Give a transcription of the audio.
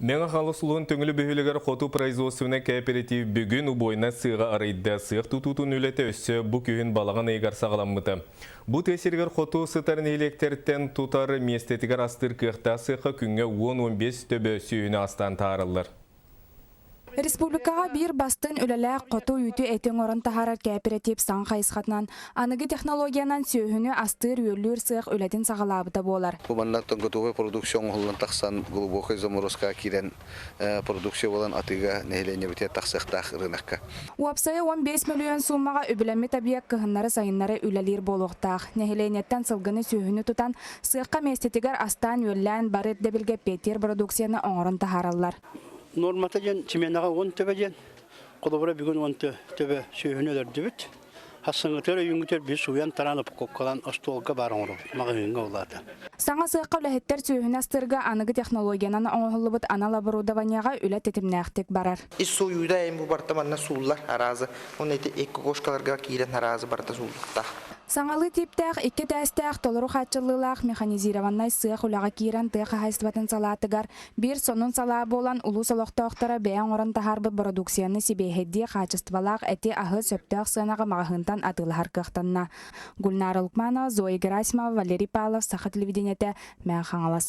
Мэҥэ Хаҥалас улууһун Төҥүлү бөһүөлэгэр Хоту производственнай кооператив бүгүн убойнай сыаҕы арыйда. Сыах тутуутун үлэтэ өссө бу күһүн балаҕан ыйыгар саҕаламмыта. Бу тыа сиригэр хоту сытар нэһилиэктэртэн тутар миэстэтигэр астыыр кыахтаах сыахха күҥҥэ 10-15 төбө сүөһүнү астаан таһаараллар. Республикаҕа биир бастыҥ үлэлээх хоту үүтү эти оҥорон таһаарар кээпэрэтиип саҥа хайысхатынан аныгы технологиянан сүөһүнү астыыр-үөллүүр сыах үлэтин саҕалаабыта буолар. Бу маннаттан готовай продукция оҥоһуллан тахсан глубокай заморозкаҕа киирэн продукция буолан атыыга нэһилиэнньэбитигэр тахсыахтаах рынокка. Уопсайа 15 мөлүйүөн суумаҕа үбүлэммит объект кыһыннары-сайыннары үлэлиир буолуохтаах. Нэһилиэнньэттэн сылгыны-сүөһүнү тутан, сыахха миэстэтигэр астаан-үөллээн бары ирдэбилгэ эппиэттиир продукцияны оҥорон таһаараллар. Нуормата диэн сменаҕа 10 төбө диэн. Холобура бүгүн 10 төбө сүөһүнү өлөрдүбүт. Хассыҥҥытыгар өйүүҥҥүтүгэр биир сууйан-тараан упаковкалаан остуолга баар оҥоробут. Маҕаһыыҥҥа улаата. Саҥа сыахха үлэһиттэр сүөһүнү астыырга аныгы технологиянан оҥоһуллубут анал оборудованиеҕа үлэ тэтимнээхтик барар. Ис сууйуута эм бу барыта манна сууллар араазы. Уонна ити икки кошкаларга киирэн араазы барыта сууллуктаах. Саҥалыы тииптээх, икки этээстээх, толору хааччыллыылаах механизированнай сыах үлэҕэ киирэн тыа хаһаайыстыбатын салаатыгар Биир сонун салаа буолан, улуус олохтоохторо бэйэ оҥорон таһаарбыт бородууксуйаны сибиэһэйдии хаачыстыбалаах эти-аһы сөптөөх сыанаҕа маҕаһыынтан атыылаһар кыахтанна. Гульнара Лукманова, Зоя Герасимова, Валерий Павлов, Саха телевидениетэ, Мэҥэ Хаҥалас.